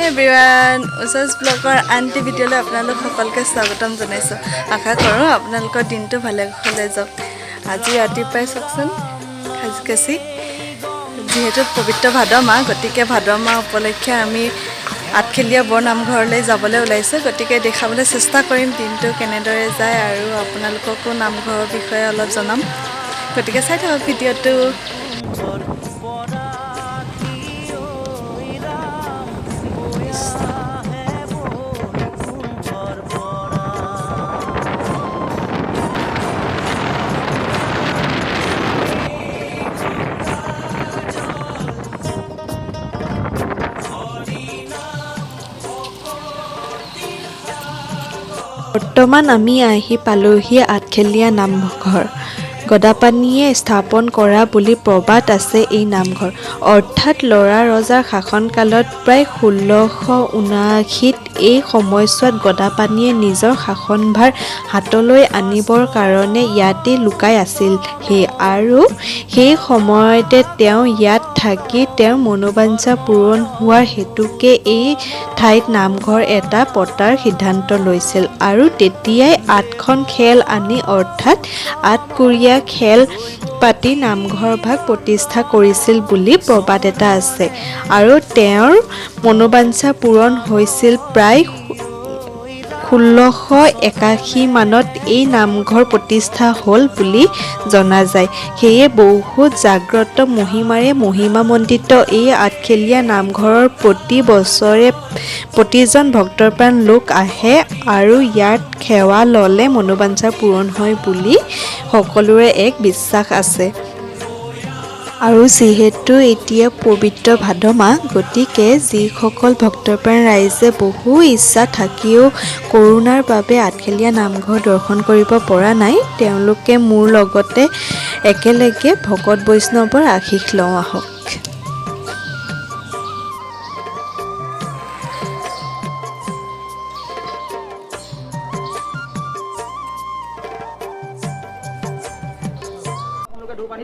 Everyone, উষাছ ব্লগৰ আনটি ভিডিঅ'লৈ আপোনালোক সকলোকে স্বাগতম জনাইছোঁ। আশা কৰোঁ আপোনালোকৰ দিনটো ভালে কুশলে যাওক। আজি ৰাতিপুৱাই চাওকচোন সাজুকাচি, যিহেতু পবিত্ৰ ভাদ মাহ, গতিকে ভাদ মাহ উপলক্ষে আমি আঠখেলীয়া বৰ নামঘৰলৈ যাবলৈ ওলাইছোঁ। গতিকে দেখাবলৈ চেষ্টা কৰিম দিনটো কেনেদৰে যায় আৰু আপোনালোককো নামঘৰৰ বিষয়ে অলপ জনাম। গতিকে চাই থাকক ভিডিঅ'টো। বৰ্তমান আমি আহি পালোহি আঠখেলীয়া নামঘৰ। গদাপাণিয়ে স্থাপন কৰা বুলি প্ৰবাদ আছে এই নামঘৰ। অৰ্থাৎ ল'ৰা ৰজাৰ শাসনকালত প্ৰায় 1679ত এই সময়ছোৱাত গদাপাণিয়ে নিজৰ শাসনভাৰ হাতলৈ আনিবৰ কাৰণে ইয়াতে লুকাই আছিলহি আৰু সেই সময়তে তেওঁ ইয়াত থাকি তেওঁৰ মনোবাঞ্ছা পূৰণ হোৱাৰ হেতুকে এই ঠাইত নামঘৰ এটা পতাৰ সিদ্ধান্ত লৈছিল আৰু তেতিয়াই 8খন খেল আনি অৰ্থাৎ আঠকুৰীয়া খেল পাতি নামঘৰ ভাগ প্ৰতিষ্ঠা কৰিছিল বুলি প্ৰবাদ এটা আছে। আৰু তেওঁৰ মনোবাঞ্ছা পূৰণ হৈছিল প্ৰায় 1681 মানত এই নামঘৰ প্ৰতিষ্ঠা হ'ল বুলি জনা যায়। সেয়ে বহুত জাগ্ৰত মহিমাৰে মহিমামণ্ডিত এই আঠখেলীয়া নামঘৰৰ প্ৰতি বছৰে প্ৰতিজন ভক্তপ্ৰাণ লোক আহে আৰু ইয়াত সেৱা ল'লে মনোবাঞ্ছা পূৰণ হয় বুলি সকলোৰে এক বিশ্বাস আছে। আৰু যিহেতু এতিয়া পবিত্ৰ ভাদ মাহ, গতিকে যিসকল ভক্তপ্ৰাণ ৰাইজে বহু ইচ্ছা থাকিও কৰোণাৰ বাবে আঠখেলীয়া নামঘৰ দৰ্শন কৰিব পৰা নাই, তেওঁলোকে মোৰ লগতে একেলগে ভকত বৈষ্ণৱৰ আশীষ লওঁ আহক।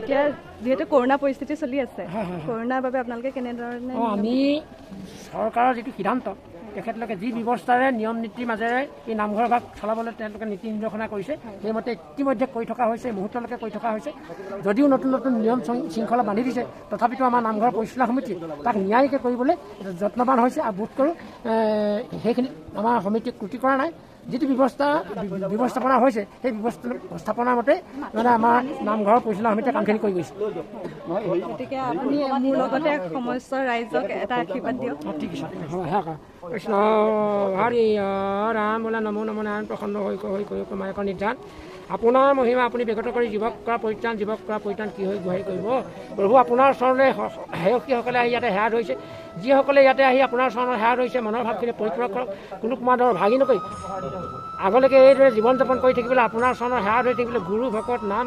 এতিয়া যিহেতু কৰোণা পৰিস্থিতি চলি আছে, কৰোণাৰ বাবে আপোনালোকে কেনেধৰণে? আমি চৰকাৰৰ যিটো সিদ্ধান্ত, তেখেতলোকে যি ব্যৱস্থাৰে নিয়ম নীতিৰ মাজেৰে এই নামঘৰ ভাগ চলাবলৈ তেওঁলোকে নীতি নিৰ্দেশনা কৰিছে, সেইমতে ইতিমধ্যে কৰি থকা হৈছে, মুহূৰ্তলৈকে কৰি থকা হৈছে। যদিও নতুন নতুন নিয়ম শৃংখলা বান্ধি দিছে, তথাপিতো আমাৰ নামঘৰ পৰিচালনা সমিতি তাক ন্যায়িকে কৰিবলৈ যত্নবান হৈছে আৰু বোধ কৰোঁ সেইখিনি আমাৰ সমিতিক ক্ৰুটি কৰা নাই। যিটো ব্যৱস্থাপনা হৈছে, সেই ব্যৱস্থাপনাৰ মতে মানে আমাৰ নামঘৰৰ পৰিচালনা সমিতিয়ে কামখিনি কৰি গৈছে। গতিকে আপুনি মোৰ লগতে সমস্ত ৰাইজক এটা আশীৰ্বাদ দিয়ক। ঠিক আছে। কৃষ্ণ হৰি ৰাম বোলা নমো নমো নাৰায়ণ প্ৰসন্ন হৈ হৈ কৰি মায়কৰ নিৰ্ধান আপোনাৰ মহিমা আপুনি বিগত কৰি জীৱক কৰা পৰিত্ৰাণ, জীৱক কৰা পৰিত্ৰাণ কি হৈ গোহাৰি কৰিব প্ৰভু। আপোনাৰ চৰণলৈ সেৱকীসকলে আহি ইয়াতে সেৱা ধৰিছে, যিসকলে ইয়াতে আহি আপোনাৰ চৰণত সেৱা ধৰিছে, মনৰ ভাৱখিনি পৰিপূৰক কৰক, কোনো কুমাৰৰ ভাগি নকৰি আগলৈকে এইদৰে জীৱন যাপন কৰি থাকিবলৈ, আপোনাৰ চৰণত সেৱা ধৰি থাকিবলৈ, গুৰু ভকত নাম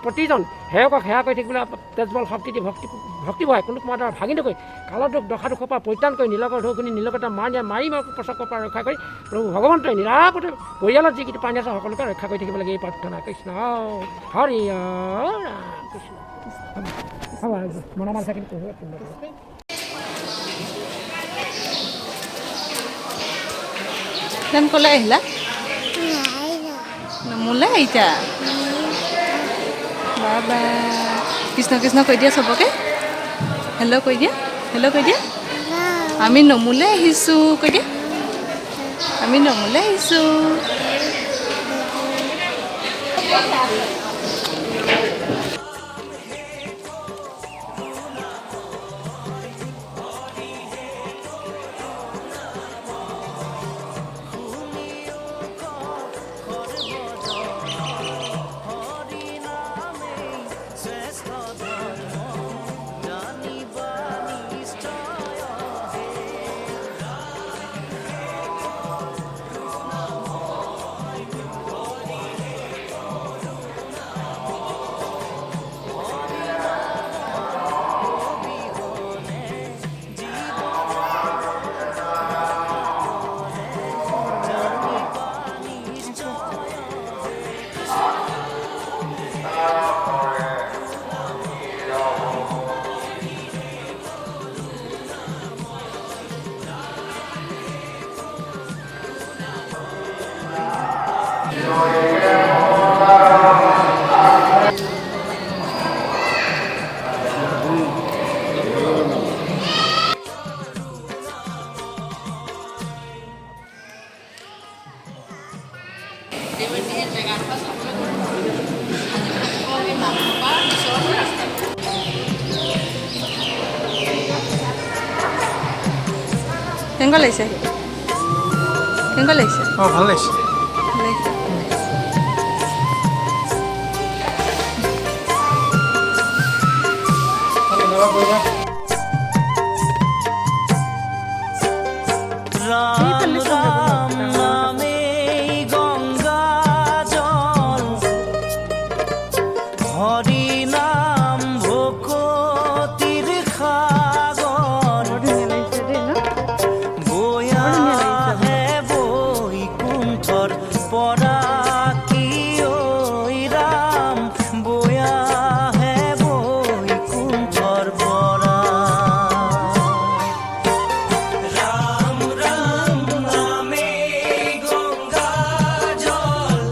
প্ৰতিজন সেৱকক সেৱা কৰি থাকিবলৈ তেজবল শক্তি দি ভক্তি ভক্তি বঢ়াই কোনো কুমাৰৰ ভাগি নকৰি কালদোষ দশা দুখৰ পৰা পৰিত্ৰাণ কৰি নীলকৰ ঢৌখিনি নীলকতা মাৰ নিয়া মাৰি প্ৰচকৰ পৰা ৰক্ষা কৰি প্ৰভু ভগৱন্তই নিৰাপদে পৰিয়ালত যিকেইটা প্ৰাণী আছে সকলোকে ৰক্ষা কৰি থাকিব লাগে, এই প্ৰাৰ্থনা। কৃষ্ণ হৰি ৰাম কৃষ্ণ। হ'ব মনৰ মানসাখিনি ক'লৈ আহিলা? মোলৈ আহিছা? বাবা কৃষ্ণ কৃষ্ণ কৈ দিয়া চবকে, হেল্ল' কৈ দিয়া, হেল্ল' কৈ দিয়া। আমি নমোলৈ আহিছোঁ কৈ দিয়া, আমি নমোলৈ আহিছোঁ। কেনেকুৱা লাগিছে? কেনেকুৱা লাগিছে? অঁ, ভাল লাগিছে। ভাল লাগিছে। ৰাম ৰাম নামে গঙ্গা জল, হৰি নাম ভকতিৰ সাগৰ। বৰ ধুনীয়া লাগিছে দেই ন? বয়া হে বৈকুণ্ঠৰ পৰা কি ঐ ৰাম, বয়া হে বৈকুণ্ঠৰ পৰা। ৰাম ৰাম নামে গঙ্গা জল,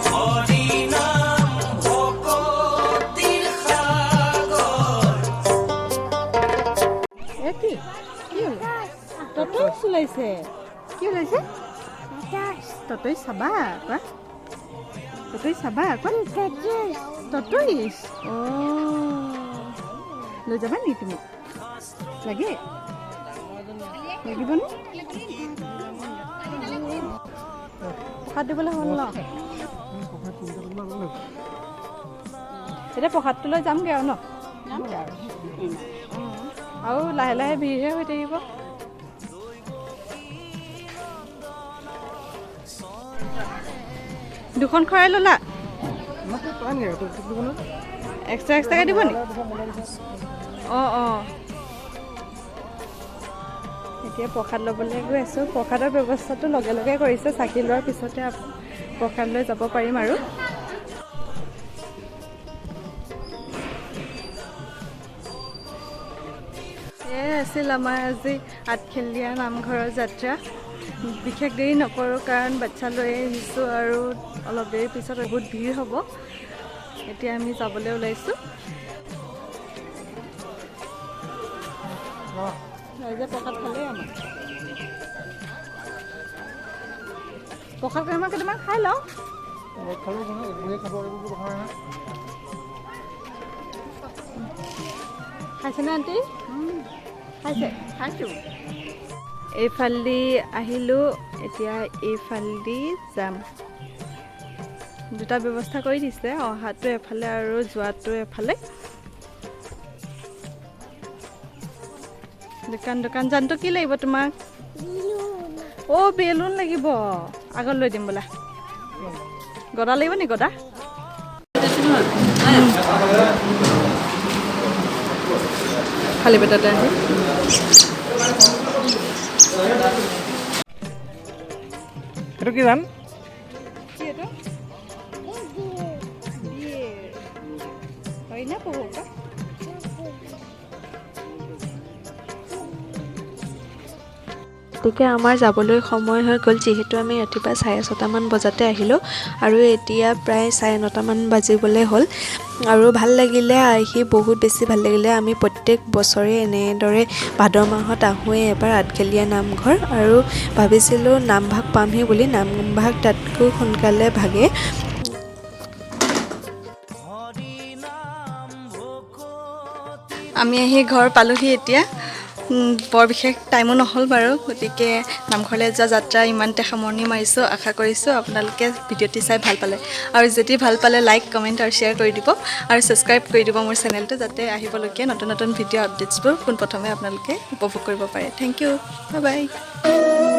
হৰি নাম ভকতিৰ সাগৰ। এ কি কি হ'ল? ততৈচ ওলাইছে। কি ওলাইছে? ততৈচ চাবা কোৱা, ততৈচ চাবা কোৱা, ততৈচ। অঁ, লৈ যাবা নেকি তুমি? লাগে লাগিবনে? প্ৰসাদ দিবলৈ হ'ল ন? এতিয়া প্ৰসাদটো লৈ যামগৈ আৰু ন? আৰু লাহে লাহে ভিৰহে হৈ থাকিব। দুখন খৰাই ল'লা? এক্সট্ৰা এক্সট্ৰাকৈ দিব নি? অঁ অঁ। এতিয়া প্ৰসাদ ল'বলৈ গৈ আছোঁ। প্ৰসাদৰ ব্যৱস্থাটো লগে লগে কৰিছে, চাকি লোৱাৰ পিছতে প্ৰসাদ লৈ যাব পাৰিম আৰু। এয়াই আছিল আমাৰ আজি আঠখেলীয়া নামঘৰৰ যাত্ৰা। বিশেষ দেৰি নকৰোঁ, কাৰণ বাচ্ছা লৈ আহিছোঁ আৰু অলপ দেৰিৰ পিছত বহুত ভিৰ হ'ব। এতিয়া আমি যাবলৈ ওলাইছোঁ। ৰাইজে প্ৰসাদ খালেই, আমাৰ প্ৰসাদ কেইটামান কেইটামান খাই লওঁ। খাইছেনে আণ্টি? খাইছে? খাইছোঁ। এইফালেদি আহিলোঁ, এতিয়া এইফালেদি যাম। দুটা ব্যৱস্থা কৰি দিছে, অহাটো এফালে আৰু যোৱাটো এফালে। দোকান দোকান জানটো কি লাগিব তোমাক? অ' বেলুন লাগিব, আগত লৈ দিম বোলা। গদা লাগিব নি? গদা খালী পেটতে আহি। এইটো কি জান? কি এইটো? হৰিণা পহু কা? গতিকে আমাৰ যাবলৈ সময় হৈ গ'ল, যিহেতু আমি ৰাতিপুৱা 6:30মান বজাতে আহিলোঁ আৰু এতিয়া প্ৰায় 9:30মান বাজিবলৈ হ'ল। আৰু ভাল লাগিলে আহি, বহুত বেছি ভাল লাগিলে। আমি প্ৰত্যেক বছৰে এনেদৰে ভাদ মাহত আহোঁৱেই এবাৰ আঠখেলীয়া নামঘৰ, আৰু ভাবিছিলোঁ নামভাগ পামহি বুলি, নামভাগ তাতকৈ সোনকালে ভাগে। আমি আহি ঘৰ পালোহি এতিয়া। বৰ বিশেষ টাইমো নহ'ল বাৰু, গতিকে নামঘৰলৈ যোৱা যাত্ৰা ইমানতে সামৰণি মাৰিছোঁ। আশা কৰিছোঁ আপোনালোকে ভিডিঅ'টি চাই ভাল পালে, আৰু যদি ভাল পালে লাইক, কমেণ্ট আৰু শ্বেয়াৰ কৰি দিব, আৰু ছাবস্ক্ৰাইব কৰি দিব মোৰ চেনেলটো, যাতে আহিবলগীয়া নতুন নতুন ভিডিঅ' আপডেটছবোৰ পোনপ্ৰথমে আপোনালোকে উপভোগ কৰিব পাৰে। Thank you, bye bye.